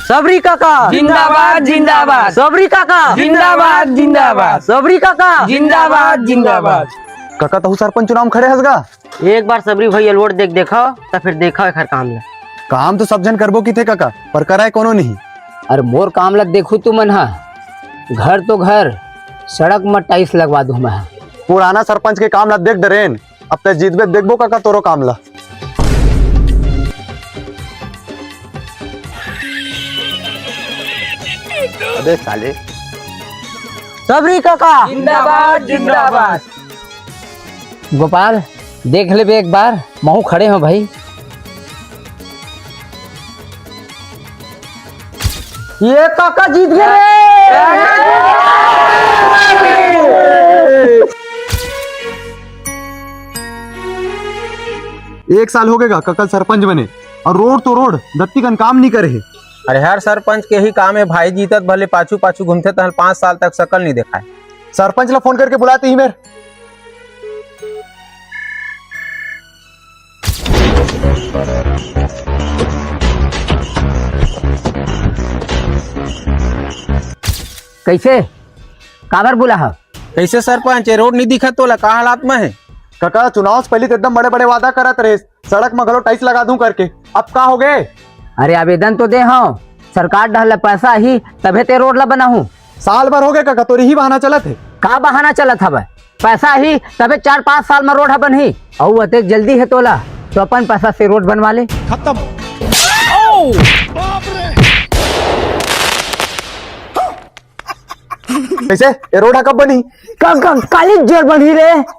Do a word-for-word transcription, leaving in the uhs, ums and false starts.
सबरी काका जिंदाबाद, जिंदाबाद। सबरी काका जिंदाबाद, जिंदाबाद। सबरी काका जिंदाबाद, जिंदाबाद। काका, तहू सरपंच चुनाव में खड़े हस गा? एक बार सबरी भैया ल वोट दे के देखव, त फिर देखव एखर काम ल। काम तो सब झन करबो किथे काका, पर कराय कोनो नहीं। अरे मोर काम ल देखू तुमन ह, घर तो घर, सड़क म टाइल्स लगवा दूं मैं। पुराना सरपंच के काम ल देख डरेन, अब तैं जीतबे, देखबो काका तोरो काम ल। अबे साले। सबरी काका जिंदाबाद, जिंदाबाद। गोपाल, देख लेबे एक बार, महू खड़े हों भाई। ये काका जीत गे रे। एक साल होगे गा काका ल सरपंच बने, अउ रोड तो रोड, दत्ती कन काम नइ करे हे। अरे हर सरपंच के ही काम हे भाई, जीतत भले पाछू पाछू घूमथे, तहन पाँच साल तक सकल नइ देखाय। सरपंच ला फोन करके बुलाते ही मेर। कइसे? काबर बुलाहव? कइसे सरपंच, ये रोड नइ दिखत तोला? का हालात में हे? काका, चुनाव से पहिली तो एकदम बड़े-बड़े वादा करत रहेस, सड़क में घलो टाइल्स लगा दूं करके, अब का होगे? अरे आवेदन तो दे हंव, सरकार डहर ले पैसा आही तभे ते रोड ला बनाहूं। साल भर होगे काका, तोर इही बहाना चलत हे। का बहाना चलत हवय? पैसा आही तभे चार पाँच साल में रोड ह बनही, अउ अतेक जल्दी हे तोला, तो अपन पैसा से रोड बनवा ले। खत्म। कइसे? ये रोड ह कब बनही? का, का, काली जोर बनही रे।